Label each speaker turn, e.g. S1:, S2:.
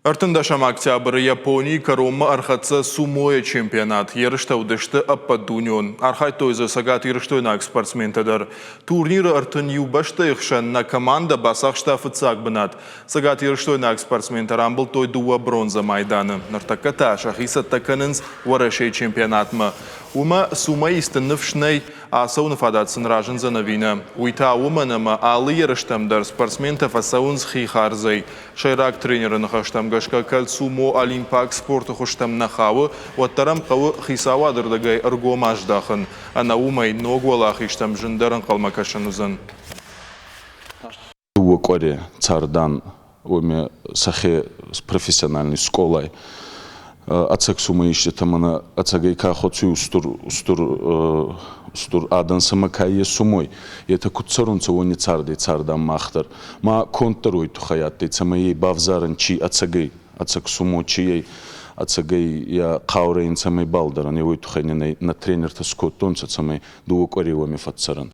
S1: Ӕртындӕсӕм октябры Японийы кӕронмӕ ӕрхӕццӕ сумойы чемпионат. Ерыстӕ уыдысты ӕппӕтдунеон. Архайдтой дзы цӕгатирыстойнаг спортсментӕ дӕр. Турниры 31 бӕстӕйы хсӕн нӕ командӕ бацахста фыццаг бынат. Цӕгатирыстойнаг спортсментӕ рамбылдтой дыууӕ бронзӕ майданы. Ныртӕккӕ та сӕхи цӕттӕ кӕнынц Уӕрӕсейы чемпионатмӕ. Уымӕ сумоистты ныфс нӕй, ацӕуыны фадат сын разындзӕн ӕви нӕ. Уый та уымӕн, ӕмӕ алы ерыстӕм дӕр спортсментӕ фӕцӕуынц хи хардзӕй. Сӕйраг тренеры ныхӕстӕм гӕсгӕ, кӕд сумо олимпаг спорты хуызтӕм нӕ хауы, уӕддӕр ӕм хъӕуы хицауады рдыгӕй ӕргом аздахын. Ӕнӕ уымӕй ног уӕлахизтӕм зындӕр ӕнхъӕлмӕ кӕсын уыдзӕн.
S2: Дыууӕ къуӕре цардан уоми сӕхе профессиональный скъолай. Ӕцӕг сумоиститӕ мӕнӕ ӕцӕгӕй ка хоцуй устур, устур, устур адӕн сӕмӕ ка ес сумой, етӕ куд цӕрунцӕ, уони цардӕй цардан мах дӕр. Ма конд дӕр уой туххӕй адтӕй, цӕмӕй ӕй бавзарӕн чи ӕцӕгӕй, ӕцӕг сумо чи ӕй, ӕцӕгӕй йӕ хъаурӕ ин цӕмӕй балдӕрӕн, е уой туххӕй нин ӕй нӕ тренертӕ скодтонцӕ, цӕмӕй дууӕ къуӕрей уоми фӕццӕрӕн.